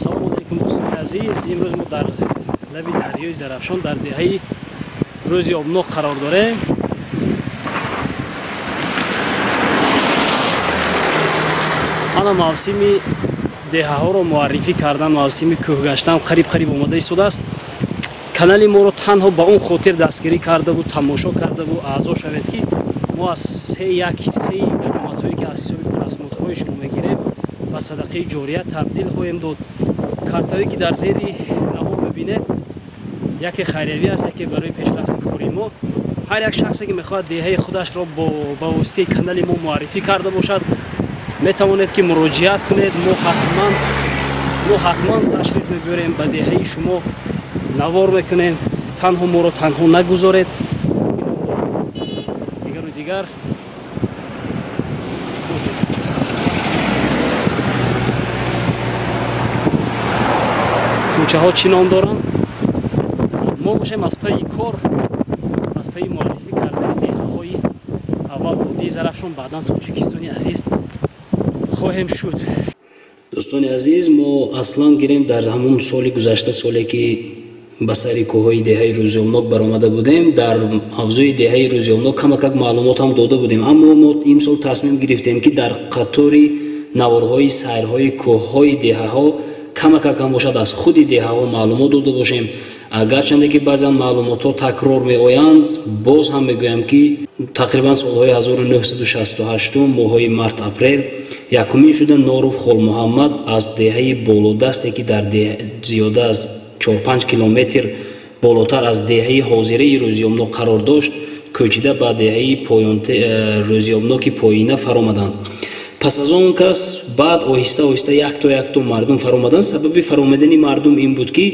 Салому алайкум дӯстони азиз. Имрӯз мо дар лаби дарёи Зарафшон дар деҳаи Рӯзи Обнок қарор дорем. Ана мавсими деҳаҳоро муаррифӣ кардан, мавсими кӯҳгаштан қариб омода истодааст. Канали моро танҳо ба он хотир дастгирӣ кардаву тамошо кардаву аъзо шавед, ки мо аз се як ҳиссаи даромадҳое, ки аз ҳисоби просмотрҳои шумо мегирем, ба садақаи ҷория табдил хоҳем дод. Картҳое, ки дар зери навор мебинед, яке хайриявӣ аст, яке барои пешрафти кори мо. Ҳар як шахсе, ки мехоҳад деҳаи худашро ба воситаи канали мо муаррифӣ карда бошад, метавонед, ки муроҷиат кунед. Мо ҳатман ташриф мебиёрем ба деҳаи шумо, навор мекунем. Танҳо моро танҳо нагузоред. Дигару дигар. Кӯчаҳо чӣ ном доранд? Мо бошем аз пайи кор, аз пайи муаррифӣ кардани деҳаҳои аввал водии Зарафшон, баъдан Тоҷикистони азиз хоҳем шуд. Дӯстони азиз, мо аслан гирем, дар ҳамон соли гузашта, соле ки ба сари кӯҳҳои деҳаи Рӯзиёбнок баромада будем, дар мавзӯи деҳаи Рӯзиёбнок камакак маълумот ҳам дода будем. Аммо мо имсол тасмим гирифтем, ки дар қатори наворҳои сайрҳои кӯҳҳои деҳаҳо камакак ҳам бошад, аз худи деҳаҳо маълумот дода бошем. Гарчанде ки баъзан маълумотҳо такрор меоянд, боз ҳам мегӯям, ки тақрибан солҳои 1968, моҳҳои март, апрел, якумин шуда Норов Холмуҳаммад аз деҳаи Болодасте, ки дар зиёда аз 4-5 километр болотар аз деҳаи ҳозираи Рӯзиёбнок қарор дошт, кӯчида ба деҳаи Рӯзиёбноки поина фаромаданд. Пас аз он кас баъд оҳиста оҳиста якто якто мардум фаромаданд. Сабаби фаромадани мардум ин буд, ки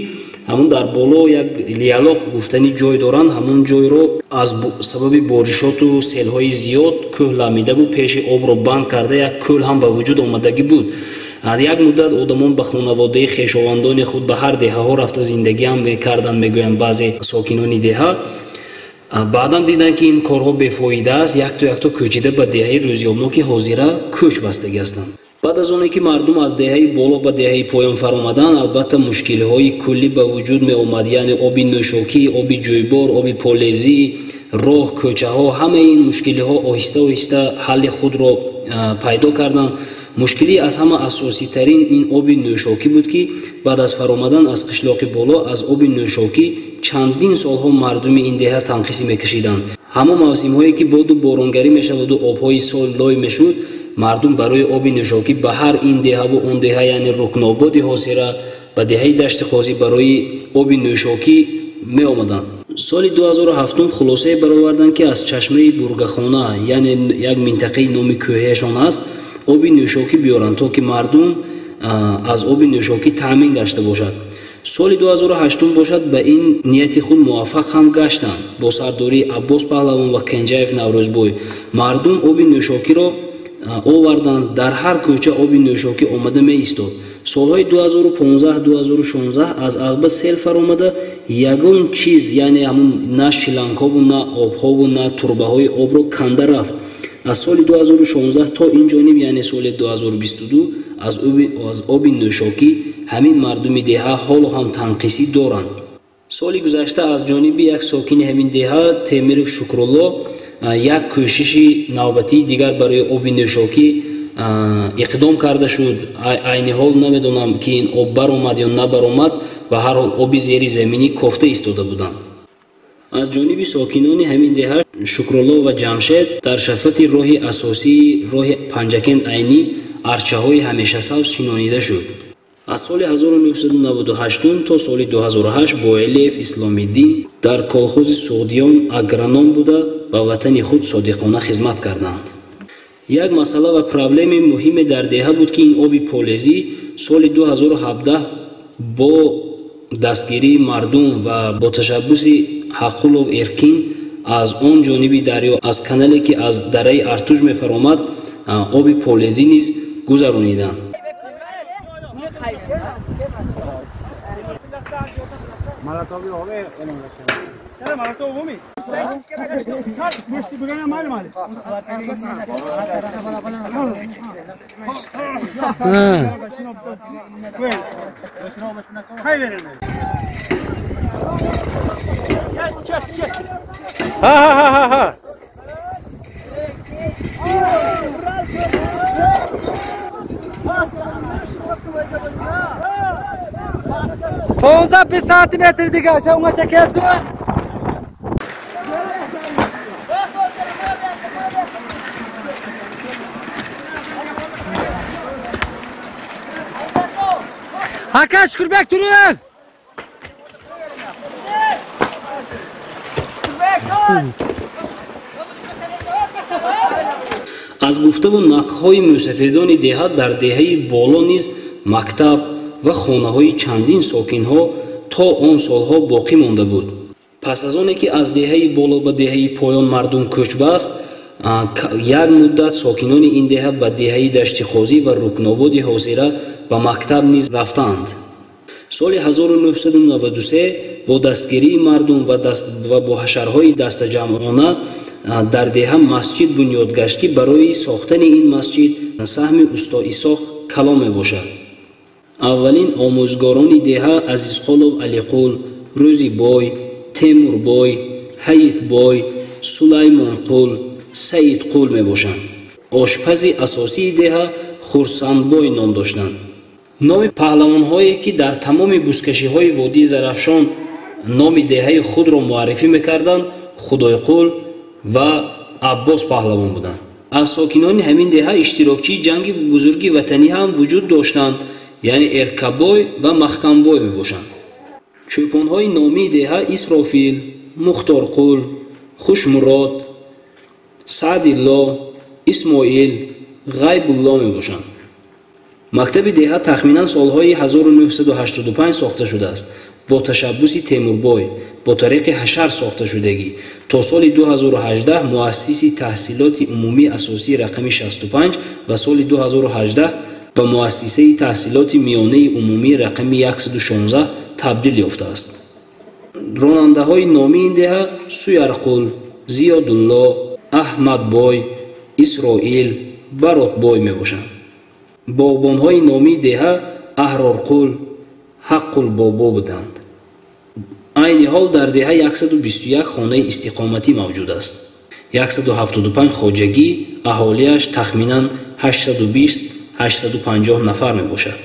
ҳамун дар боло як Лиялоқ гуфтани ҷой доранд. Ҳамун ҷойро аз сабаби боришоту селҳои зиёд кӯҳ ламида буд, пеши обро банд карда, як кӯл ҳам ба вуҷуд омадагӣ буд. Як муддат одамон ба хонаводаи хешовандони худ ба ҳар деҳаҳо рафта зиндагӣ ҳам мекарданд, мегӯянд баъзе сокинони деҳа. Баъдан диданд, ки ин корҳо бефоида аст, якто якто кӯчида ба деҳаи Рӯзиёбноки ҳозира кӯч бастагӣ ҳастанд. Баъд аз оне ки мардум аз деҳаи боло ба деҳаи поён фаромаданд, албатта, мушкилиҳои куллӣ ба вуҷуд меомад, яъне оби нӯшокӣ, оби ҷӯйбор, оби полезӣ, роҳ, кӯчаҳо. Ҳамаи ин мушкилиҳо оҳиста оҳиста ҳалли худро пайдо карданд. Мушкилии аз ҳама асоситарин ин оби нӯшокӣ буд, ки баъд аз фаромадан аз қишлоқи боло аз оби нӯшокӣ чандин солҳо мардуми ин деҳа танқисӣ мекашиданд. Ҳамон мавсимҳое ки боду боронгарӣ мешаваду обҳои сол лой мешуд, мардум барои оби нӯшокӣ ба ҳар ин деҳаву он деҳа, яъне Рукнободи ҳозира, ба деҳаи Дашти Қозӣ барои оби нӯшокӣ меомаданд. Соли 2007 хулосае бароварданд, ки аз чашмаи Бургахона, яъне як минтақаи номи кӯҳияшон аст, оби нӯшокӣ биёранд, то ки мардум аз оби нӯшокӣ таъмин гашта бошад. Соли 2008 бошад, ба ин нияти худ муваффақ ҳам гаштанд. Бо сардории Аббос Паҳлавон ва Кенҷаев Наврӯзбой мардум оби нӯшокиро оварданд. Дар ҳар кӯча оби нӯшокӣ омада меистод. Солҳои 2015-2016 аз Ағба сел фаромада, ягон чиз, яъне ҳамун на шлангҳову, на обҳову, на турбаҳои обро канда рафт. Аз соли 2016 то ин ҷониб, яъне соли 2022, аз оби нӯшокӣ ҳамин мардуми деҳа ҳоло ҳам танқисӣ доранд. Соли гузашта аз ҷониби як сокини ҳамин деҳа, Темиров Шукрулло, як кӯшиши навбатии дигар барои оби нӯшокӣ иқдом карда шуд. Айни ҳол намедонам, ки ин об баромад ё набаромад. Ба ҳар ҳол, оби зеризаминӣ кофта истода буданд. Аз ҷониби сокинони ҳамин деҳа Шукрулло ва Ҷамшед дар шафати роҳи асосии роҳи Панҷакент Айнӣ арчаҳои ҳамешасабз шинонида шуд. Аз соли 1998 то соли 2008 Боэлиев Исломиддин дар колхози Суғдиён агроном буда, ба ватани худ содиқона хизмат карданд. Як масъала ва проблеми муҳиме дар деҳа буд, ки ин оби полезӣ. Соли 2017 бо дастгирии мардум ва бо ташаббуси Ҳаққулов Эркин аз он ҷониби дарё, аз канале, ки аз дараи Артуж мефаромад, оби полезӣ низ гузарониданд. Ha. Ponza bir santimetre diga, unga kelsin. Hakan Şükürbek durun. Аз гуфтаву нақлҳои мӯсафедони деҳа дар деҳаи боло низ мактаб ва хонаҳои чандин сокинҳо то он солҳо боқӣ монда буд. Пас аз оне ки аз деҳаи боло ба деҳаи поён мардум кӯч баст, як муддат сокинони ин деҳа ба деҳаи Даштиқозӣ ва Рукнободи ҳозира ба мактаб низ рафтаанд. Соли 1993 бо дастгирии мардум ва бо ҳашарҳои дастаҷамъона дар деҳа масҷид бунёд гашт, ки барои сохтани ин масҷид саҳми усто Исоқ калон мебошад. Аввалин омӯзгорони деҳа Азизқулов Алиқул, Рӯзибой, Темурбой, Ҳаитбой, Сулаймонқул, Саидқул мебошанд. Ошпази асосии деҳа Хурсандбой ном доштанд. Номи паҳлавонҳое ки дар тамоми бузкашиҳои водии Зарафшон номи деҳаи худро муаррифӣ мекарданд, Худойқул ва Аббос паҳлавон буданд. Аз сокинони ҳамин деҳа иштирокчии ҷанги бузурги ватанӣ ҳам вуҷуд доштанд, яъне Эркабой ва Маҳкамбой мебошанд. Чӯпонҳои номии деҳа Исрофил, Мухторқул, Хушмурод, Саъдилло, Исмоил, Ғайбулло мебошанд. Мактаби деҳа тахминан солҳои 1985 сохта шудааст бо ташаббуси Темурбой, бо тариқи ҳашар сохташудагӣ. То соли 2018 муассиси таҳсилоти умумии асосии рақами 65 ва соли 2018 ба муассисаи таҳсилоти миёнаи умумии рақами 116 табдил ёфтааст. Ронандаҳои номии ин деҳа Суярқул, Зиёдулло, Аҳмадбой, Исроил, Баротбой мебошанд. Боғбонҳои номии деҳа Аҳрорқул, Ҳаққулбобо буданд. Айни ҳол дар деҳа 121 хонаи истиқоматӣ мавҷуд аст. 175 хоҷагӣ, аҳолиаш тахминан 820-850 нафар мебошад.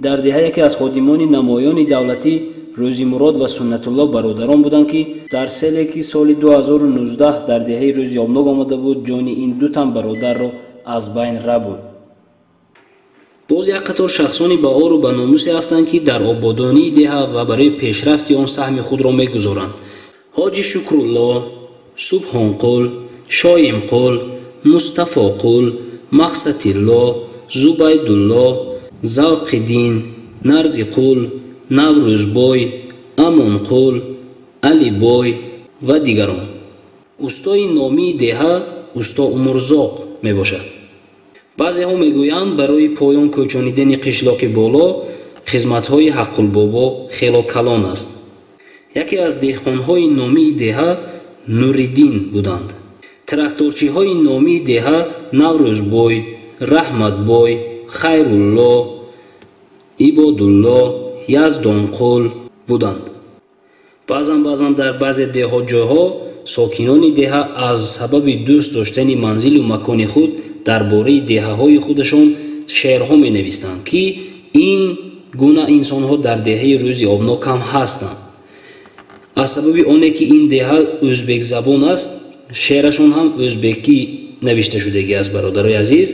Дар деҳа яке аз ходимони намоёни давлатӣ Рӯзимурод ва Суннатулло бародарон буданд, ки дар селе ки соли 2019 дар деҳаи Рӯзиобнок омада буд, ҷони ин ду тан бародарро аз байн рабуд. Боз як қатор шахсони баору ба номусе ҳастанд, ки дар ободонии деҳа ва барои пешрафти он саҳми худро мегузоранд. Ҳоҷи Шукрулло, Субҳонқул, Шоимқул, Мустафоқул, Мақсатилло, Зубайдулло, Завқиддин, Нарзиқул, Наврӯзбой, Амонқул, Алибой ва дигарон. Устои номии деҳа усто Умурзоқ мебошад. Баъзеҳо мегӯянд, барои поён кӯчонидани қишлоқи боло хизматҳои Ҳаққулбобо хело калон аст. Яке аз деҳқонҳои номии деҳа Нуриддин буданд. Тракторчиҳои номии деҳа Наврӯзбой, Раҳматбой, Хайрулло, Ибодулло, Яздонқул буданд. Баъзан дар баъзе деҳотҷойҳо сокинони деҳа аз сабаби дӯст доштани манзилу макони худ дар бораи деҳаҳои худашон шеърҳо менавистанд, ки ин гуна инсонҳо дар деҳаи Рӯзиобнок ҳам ҳастанд. Аз сабаби оне ки ин деҳа ӯзбекзабон аст, шеърашон ҳам ӯзбекӣ навишта шудагӣ аст. Бародарои азиз,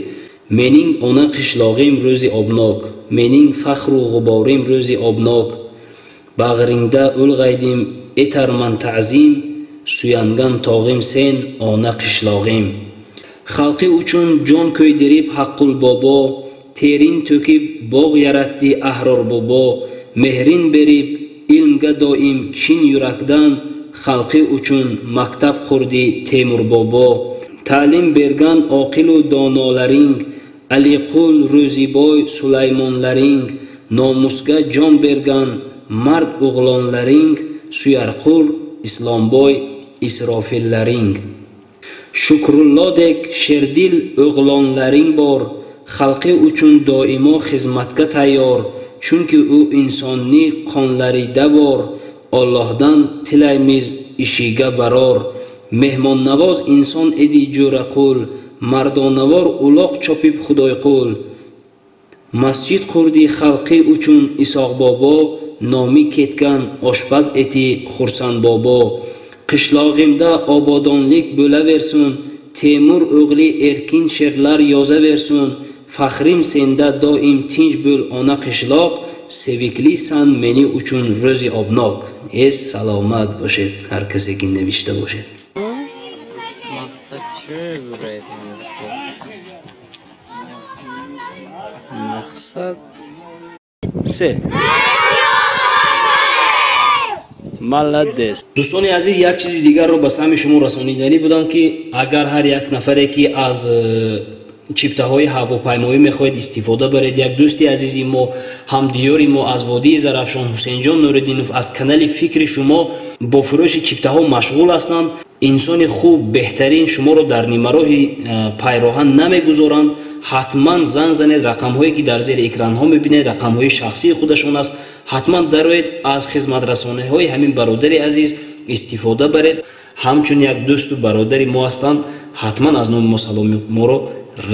менинг она қишлоғим Рӯзиобнок, менинг фахру ғуборим Рӯзиобнок, бағрингда улғайдим этарман таъзим, суянган тоғим сен она қишлоғим. Халқи учун ҷон кӯйдириб Ҳаққулбобо, терин тӯкиб боғ яратди Аҳрорбобо, меҳрин бериб илмга доим чин юракдан, халқи учун мактаб хурди Темурбобо, таълим берган оқилу доноларинг, Алиқул, Рӯзибой, Сулаймонларинг, Nomusga jon bergan mard o'g'lonlaring, Suyarqul, Islomboy, Isrofillaring. Shukrullodek sherdil o'g'lonlaring bor, xalqi uchun doimo xizmatga tayyor, chunki u insonni qonlarida bor. Allohdan tilaymiz ishiga baror. Mehmonnavoz inson edi Jo'raqul, mardonavor uloq chopib Xudoyqul. Masjid qurdi xalqi uchun Isoq bobo, nomi ketgan oshpaz eti Xursand bobo. Qishlog'imda obodonlik bo'laversin, Temur o'g'li erkin she'rlar yozaversin. Faxrim senda doim tinch bo'l ona qishloq, seviklisan meni uchun ro'zi obnok. Es salomat bo'shед, har касе ки навишта бошед. Мақсад се. Молодец. Дӯстони азиз, як чизи дигарро ба самъи шумо расониданӣ будам, ки агар ҳар як нафаре ки аз чиптаҳои ҳавопаймоӣ мехоҳед истифода баред, як дӯсти азизи мо, ҳамдиёри мо аз водии Зарафшон Ҳусейнҷон Нуриддинов аз канали Фикри шумо бо фурӯши чиптаҳо машғул ҳастанд. Инсони хуб, беҳтарин, шуморо дар нимароҳи пайроҳан намегузоранд. Ҳатман занг занед, рақамҳое ки дар зери экранҳо мебинед рақамҳои шахсии худашон аст. Ҳатман дароед, аз хизматрасониҳои ҳамин бародари азиз истифода баред. Ҳамчун як дӯсту бародари мо ҳастанд, ҳатман аз номи мо саломи моро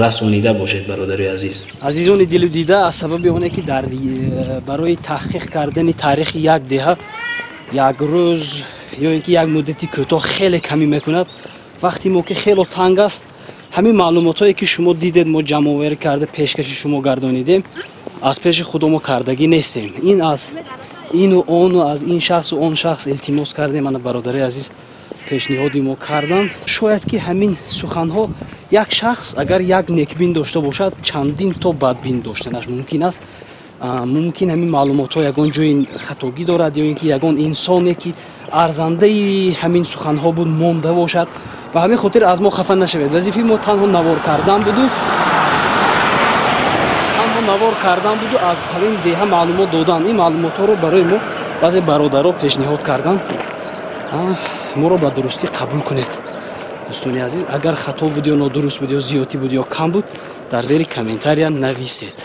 расонида бошед, бародари азиз. Азизони дилу дида, аз сабаби оне ки дар барои таҳқиқ кардани таърихи як деҳа як рӯз ё ин ки як муддати кӯтоҳ хеле камӣ мекунад, вақти мо ки хело танг аст, ҳамин маълумотҳое ки шумо дидед мо ҷамъоварӣ карда пешкаши шумо гардонидем, аз пеши худо мо кардагӣ нестем. Ин аз ину ону аз ин шахсу он шахс илтимос кардем, ана бародари азиз пешниҳоди мо карданд. Шояд ки ҳамин суханҳо як шахс агар як некбин дошта бошад, чандин то бадбин доштанаш мумкин аст. Мумкин ҳамин маълумотҳо ягон ҷои хатогӣ дорад ё ин ки ягон инсоне ки арзандаи ҳамин суханҳо буд монда бошад. Ба ҳамин хотир аз мо хафа нашавед. Вазифаи мо танҳо навор кардан буду, аз ҳамин деҳа маълумот додан. Ин маълумотҳоро барои мо баъзе бародаро пешниҳод карданд. Моро ба дурустӣ қабул кунед дӯстони азиз. Агар хато буд ё нодуруст буд ё зиёдтӣ буд ё кам буд, дар зери комментария нависед.